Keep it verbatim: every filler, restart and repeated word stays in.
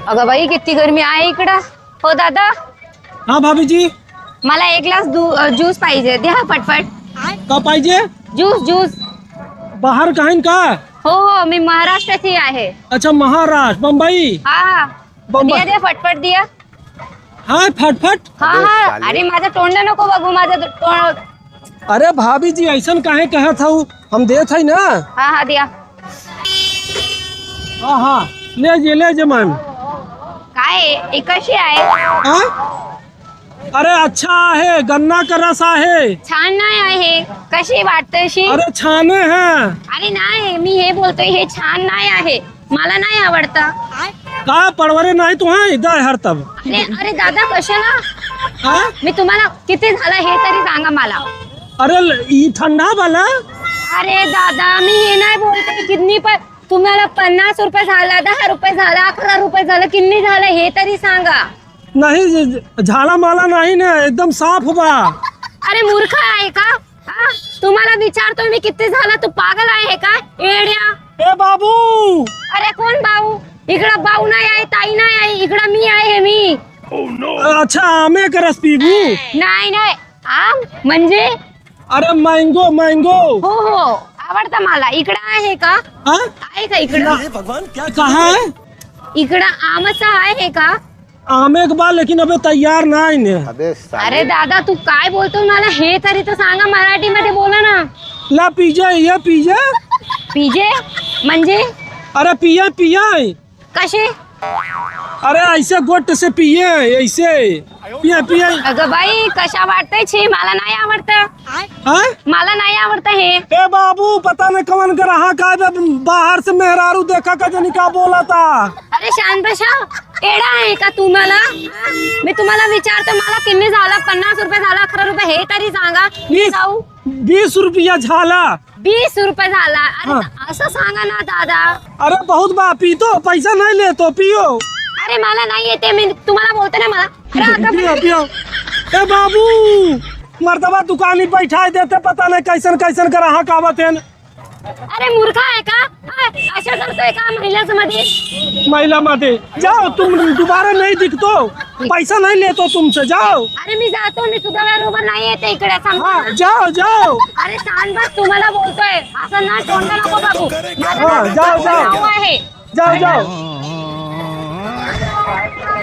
अगं बाई, किती गरमी आहे इकडं. हो दादा, हाँ भाभी जी. मला एक ग्लास दू-, अ, ज्यूस पाहिजे, द्या फटफट. का पाहिजे? ज्यूस, ज्यूस. बाहर का आहे का? हो हो, मी महाराष्ट्राची आहे. अच्छा, महाराष्ट्र, बम्बई. हा हा. बम्बई. द्या द्या, फटफट द्या. हा, फटफट. हा हा. अरे, माझं तोंड नको बघू, माझं तोंड. अरे भाभी जी, ऐसन काहे कहत हऊ? हम देत हई ना. हा हा, द्या. हा हा, ले जे, ले जे मैम. काय हे? हे कशी आहे? हा? अरे अच्छा आहे, गन्ना का रस आहे. छान नाही आहे. कशी वाटते अशी? अरे छाने है. अरे नाही, मी हे बोलतोय, हे छान नाही आहे. मला नाही आवडतं. का परवरे नाही तू? हा, इधर हर तब. अरे अरे दादा, कशाला? हा? मी तुम्हाला किती झालं हे तरी सांगा मला. अरे ल-, ई ठंडा वाला. अरे दादा, मी हे नाही बोलते किडनी पर. तुम्हाला पन्नास रुपये झाला, दहा रुपये झाला, अकरा रुपये झालं, किन्नी झालं हे तरी सांगा. नाही, ज-, ज-, झाला माला नाही ना, एकदम साफ बा. अरे मूर्ख आहे का? हा? तुम्हाला विचारतोय मी किती झालं, तू पागल आहे का? एड्या. ए बाबू. अरे कोण भाऊ? इकडं भाऊ नाही आहे, ताई नाही आहे, इकडं मी आहे, मी. अच्छा, आमे का रस पीबू? नाही नाही. आम म्हणजे? अरे mango, mango. हो हो, आवडतं मला. इकडं आहे का? हा? आहे का इकडं? हे भगवान, क्या कहाँ है? इकडं आमचं आहे का? आमे के बा, लेकिन अबे तैयार नाही ने. अबे साले. अरे दादा, तू काय बोलतो? मला हे तरी तर सांगा, मराठीमध्ये बोला ना. ला पीजे, ये पीजे. पीजे? म्हणजे? अरे पिये, पिये. कशी? अरे ऐसे गोट से पिये, ऐसे. पिये, पिये. अगं बाई, कशा वाटतंय? छी, मला नाही आवडतं. हा? मला नाही आवडतं हे. ए बाबू, पता नाही कवन ग्राहक आहे बे, बाहर से मेहरारू देखा का जनी का बोला था. अरे शांत बसा. एडा आहे का तुम्हाला? मी तुम्हाला विचारतो, मला किन्नी झाला? पन्नास रुपये झाला, अकरा रुपये हे तरी सांगा. मी बीस, जाऊ. बीस रुपया झाला. बीस रुपये झाला. अरे हा. त-, असं सांगा ना दादा. अरे बहुत बा, पीतो, पैसा नाही लेतो, पियो. अरे मला नाही येते, मी तुम्हाला बोलते ना मला. अरे आता पियो, पियो. ए बाबू, मर्दबा दुकानी बैठाए देते, पता नाही कैसन कैसन ग्राहक आवत हैं. अरे मूर्ख आहे का? हा, अशा करतोय का महिलांमध्ये? महिला मध्ये जाओ, तुम दोबारा नहीं दिखतो, पैसा नहीं लेतो तुमसे, जाओ. अरे मी जातो, मी तुझ्या बरोबर नाही येते इकडे, सांग. हाँ, जाओ, जाओ. अरे शांत बस, तुम्हाला बोलतोय, असं ना तोंड नको दाबू. हाँ, जाओ, जाओ. नाव आहे. जाओ, जाओ.